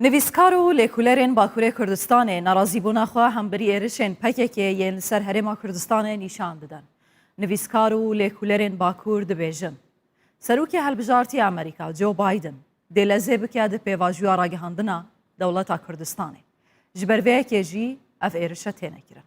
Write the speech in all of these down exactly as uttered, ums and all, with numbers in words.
Nivîskar û lêkolînerên Bakurê Kurdistanê nerazîbûna xwe hemberî êrişên P K K yên li ser Herêma Kurdistanê nîşan didin. Nivîskar û lêkolînerên Bakur dibêjin, Serokê Hilbijartî Amerîka Joe Biden dê lezê bike di pêvajoya ragihandina dewleta Kurdistanê. Ji ber vê yekê jî ev êrişe têne kirin.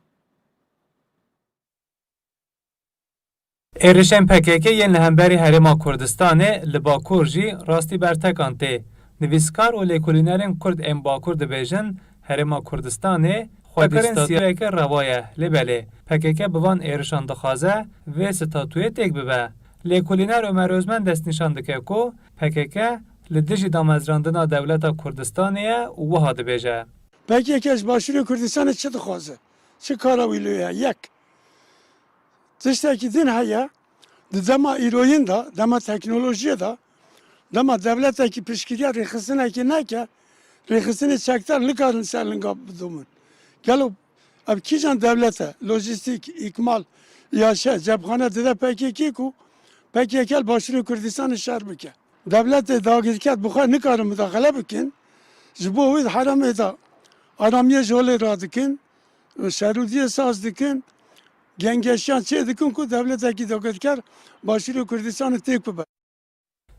Êrişên P K K yên li hemberî Herêma Kurdistanê li Bakur jî rastî bertekan tê. Nivîskar û lêkolînerên Kurd ên Bakur dibêjin, Herêma Kurdistanê xwedî statuyeke rewa ye. Lê belê, P K K bi van êrişan dixwaze vê statuyê têk bibe. Lêkolîner Omer Ozmen destnîşan dike ku P K K li dijî damezrandina dewleta Kurdistanê ye û wiha dibêje. P K K ji Başûrê Kurdistanê çi dixwaze? Çi kara wî lê ye? Yek. Tiştekî din heye, di dema îroyin de, dema teknolojiyê de, dema dewletekî piştgiriya rêxistinekê neke, rêxistinê çekdar nikarin ser linga bidomin. Gelo ev kîjan dewlet e? Lojîstîk, îkmal, yaşe, cepxane dide P K K ku P K K li Başûrê Kurdistanê şer bike. Dewletê dagirker bi xwe nikarin mudaxele bikin. Ji bo wê di herêmê de aramiyê ji holê radikin, şerûdiyê saz dikin, gengeşiyan çê dikin ku dewletekî dagirker Başûrê Kurdistanê têk bibe.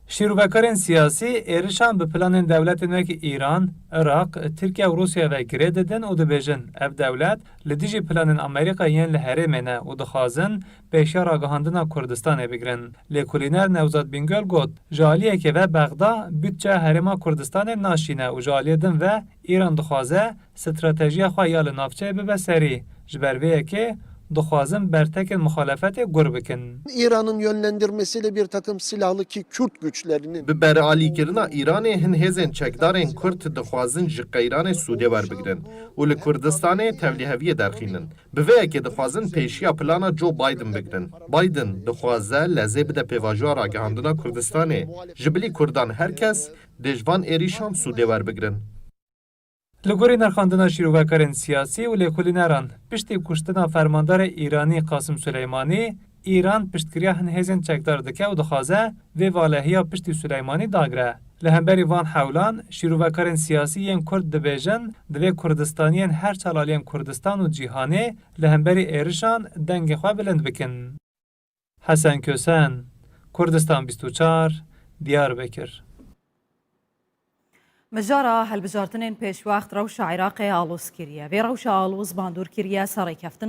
Şîrovekarên siyasî êrişan bi planên dewletên wekî Îran, Iraq, Tirkiye û Rûsya ve girê didin û dibêjin, ev dewlet li dijî planên Amerîka yên li herêmê ne û dixwazin pêşiya ragihandina Kurdistanê bigirin. Lêkolîner Newzat Bingöl got, ji aliyekê ve Bexda budçeya Herêma Kurdistanê naşîne û ji aliyê din ve Îran dixwaze stratejiya xwe ya li navçeyê bibe serî. Ji ber vê yekê dixwazin bertekên muxalefetê gur bikin. İran'ın yönlendirmesiyle bir takım silahlı ki Kürt güçlerinin Bi beralîkirina Îranê hin hêzên çekdarên Kurd dixwazin ji qeyranê sûdê werbigrin û li Kurdistanê tevlîheviyê derxînin. Bi vê yekê dixwazin pêşiya plana Joe Biden bigirin. Biden dixwaze lezê bide pêvajoya ragihandina Kurdistanê. Ji bilî Kurdan her kes dê ji van êrîşan sûdê werbigirin. Li gorî nirxandina şîrovekarên siyasî û lêkolîneran, piştî kuştina fermandarê Îranî Qasim Suleymanî, Îran piştgiriya hin hêzên çekdar dike û dixwaze vê valehiya piştî Suleymanî dagire. Li hemberî van hewlan, şîrovekarên siyasî yên Kurd dibêjin, divê Kurdistaniyên her çar aliyên Kurdistan û cîhanê li hemberî êrişan dengê xwe bilind bikin. Hesen Kösen, Kurdistan bîst û çar, Diyarbekir. Mijara hilbijartinên pêşwext rewşa Iraqê aloz kiriye. Vê rewşa aloz bandor kiriye ser rêkeftin